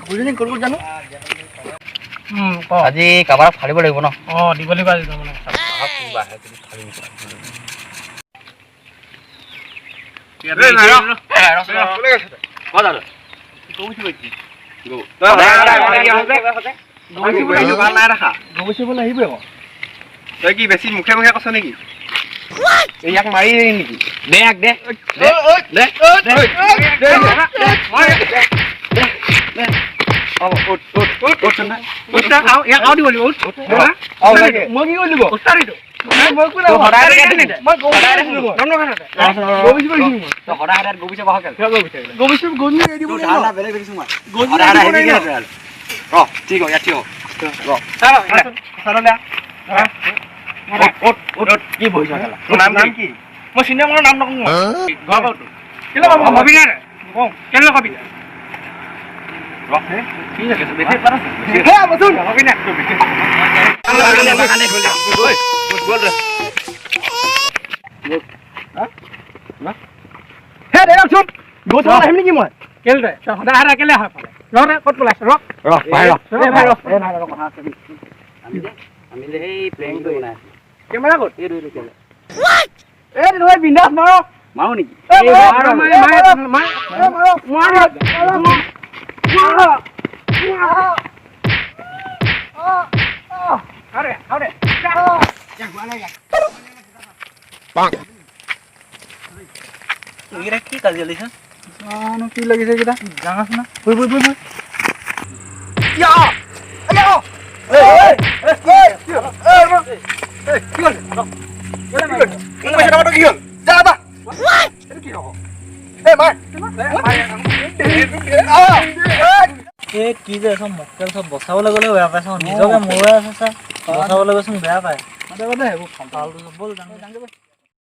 বুজিলি ক'ত ক'ত জানো। ক। আজি কাৰোবাক ফালিব লাগিব ন? অ, দিব লাগিব আজি তাৰমানে। কোনোবা আহে যদি ফালিম। এই নাই, ৰ। ক'ত যাৱ? তই সদায় সদায় ঘৰলৈ আহ যে। এইটো ভাল নাই দেখা। গৰু আহিবই আকৌ। তই কি বেছি মুখে মুখে কৈছ নেকি? এই ইয়াক মাৰি দিলি নেকি? দে ইয়াক, দে দে দে দে। উঠ উঠ উঠ উঠ। উঠ, আৰু ইয়াক আৰু দিব লাগিব, উঠ। মই কি কৰি দিব? উস্তাদ এইটো। মই কোনে? তই সদায় সদায় মই গৰু বিচাৰিছিলো মই। দম নখা তাতে। গৰু বিচাৰিব আহিছিলো মই। তই সদায় সদায় গৰু বিচাৰিব আহ কেলে? গৰু বিচাৰিব, গৰু এৰি দিব তোৰ লাগিব। ধান্দা বেলেগ দেখিছো মই। গৰু সদায় সদায় এৰি দিব আহিবি লাগিব। কেলে? ৰ, ঠিক হ, ইয়াত থিয় হ। ৰ। উঠ উঠ উঠ, কি বহিছ কেলা? তোৰ নাম কি? মই চিনেমা খনৰ নাম নকওঁ মই। ঘৰ পাওঁতো। কেলে পাব? কবি নাই? কওঁ। কেলে কবি? ৰ, কি আছে? বেছি পাৰা। হে বচোন। কবি নাই? গ'ল ৰে। হে দেৰকচোন, গৰু চাবলৈ আহিম নেকি মই? কেলে তই? তই সদায় সদায় কেলে আহ এইফালে? ৰ দে, ক'ত পলাইছ? ৰ। ৰ ভাই, ৰ। ৰ ভাই, ৰ। এ ভাই, ৰ, কথা আছে। আমি যে সেই প্লেনটো বনাই আছো। কেমেৰা ক'ত? এই দুই কেলে। এ নহয়, বিন্দাছ মাৰ। মাৰো নেকি? এ মাৰ। মাৰ, মাৰ, মাৰ, মাৰ। এ মাৰ। মাৰ, মাৰ। আৰে, আৰে। এইকেইটা কি কাজিয়া লাগিছে? জানো কি লাগিছে এইকেইটা। গান আছে না? বৈ বৈ বৈ বৈ। ইয়া! এই এই এই, কি হ'ল? মোৰ পইচা টকাটো কি হ'ল? যা যা। এইটো কি হ'ব? এই মাৰ। এই কি যে চব মক্কেল চব বচাবলৈ গ'লেও বেয়া পাইছ, নিজকে মৰুৱাই আছে, বচাবলৈ গৈছোন বেয়া পায়। দে দে, সেইবোৰ ফাল্টু চব, ব'ল যাওঁ।